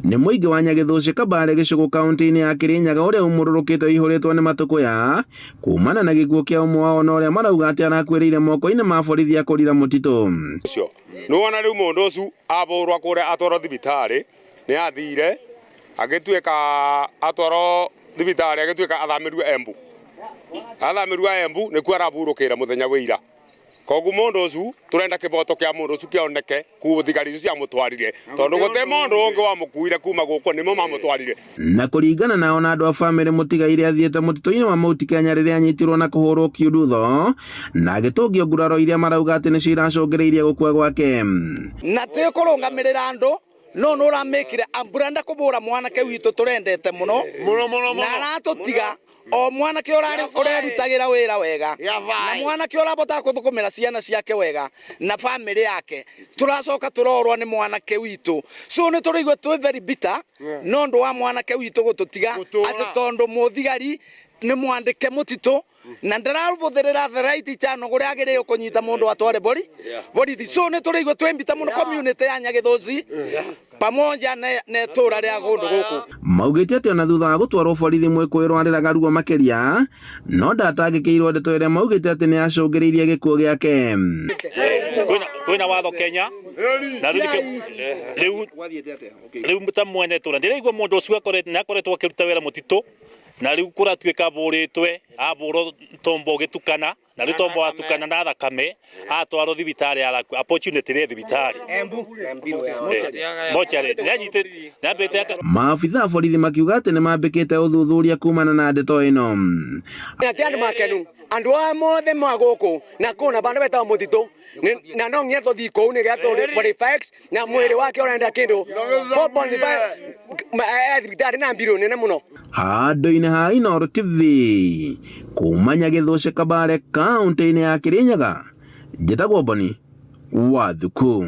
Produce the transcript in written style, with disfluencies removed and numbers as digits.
Nĩ mũingĩ wa Nyagĩthũcĩ Kabale gĩcũgũ kaunti-inĩ ya Kĩrĩnyaga ũrĩa ũmũrũrũkĩte ũihũrĩtwo nĩ matũkũya kumana na gĩkuũ kĩa ũmwe wao na ũrĩa marauga atĩ arakuĩrĩire moko-inĩ ma borithi a kũrira mũtitũ. Ũcio nĩwona rĩu mũndũ ũcio abũrwo kũrĩa atwarwo thibitarĩ nĩ athire agĩtuĩka atwarwo thibitarĩ agĩtuĩka athamĩrio Embu athamĩrio Embu nĩkuo arahurũkĩire mũthenya wa ira. Koguo mũndũ ũcio tũrenda kĩboto kĩa mũndũ ũcio kĩoneke ku thigari icio ciamũtwarire tondũ gũtĩ mũndũ ũngĩ wamũkuire kuma gũkũ nĩmo mamũtwarire. Na kũringana nao na andũ a famĩlĩ mũtigairĩ athiĩte mũtitũ-inĩ wa Mount Kenya rĩrĩa anyitirwo na kũhũrwo kiundutho na agĩtũngio nguraro iria marauga atĩ nĩcio iracũngĩrĩirie gũkua gwake. Na ti kũrũngamĩrĩra andũ no nĩ ũramĩkire amburanda kũbũra mwanake witũ tũrendete mũno na aratũtiga o mwanake ũrerutagĩra wĩra wega na mwanake ũrabotaga kũthũkũmĩra ciana ciake wega na famĩlĩ yake tũracoka tũrorwo nĩ mwanake witũ so nĩ tũraigua twĩ very bitter no ũndũ wa mwanake witũ gũtũtiga atĩ tondũ mũthigari nĩ mwandĩke mũtitũ na ndarabũthĩrĩra the right channel kũrĩa agĩrĩirwo kũnyita mũndũ atware bori borithi so nĩ tũraigua twĩ bitter mũno community ya Nyagĩthũci pamoja na itũra rĩa kũndũ gũkũ. Maugĩte atĩ ona thutha wa gũtwarwo borithi mwĩkũĩrwo arĩraga ruo makĩria no ndatangĩkĩirwo ndeto ĩrĩa maugĩte atĩ nĩ yacũngĩrĩirie gĩkuũ gĩake. Kwĩna watho Kenya na rĩu nĩkĩo rĩu ta mwene itũra ndĩraigua mũndũ ũcio nĩ akoretwo akĩruta wĩra mũtitũ na rĩu kũratuĩka abũrĩtwe abũrwo tombo ũgĩtukana na rĩu tombo watukana na thakame atwarwo thibitarĩ arakua opportunity rĩ thibitarĩ mocarĩ nĩanyitĩ nĩambĩte aka Maabitha a borithi makiuga atĩ nĩ mambĩkĩte ũthuthuria kumana na ndeto ĩno. Na ti andũ makenu andũ aya mothe ma gũkũ na kũna bandũ betagwo mũtitũ na no nginya tũthiĩ kũu nĩgetha tũ verify na mwĩrĩ wake ũrenda kĩndũ 4.5 thibitarĩ na mbirũ nene mũno. Handũ-inĩ ha Inooro TV kuma Nyagĩthũcĩ Kabale kaũntĩ-inĩ ya Kĩrĩnyaga, njĩtagwo Boni wa Thuku.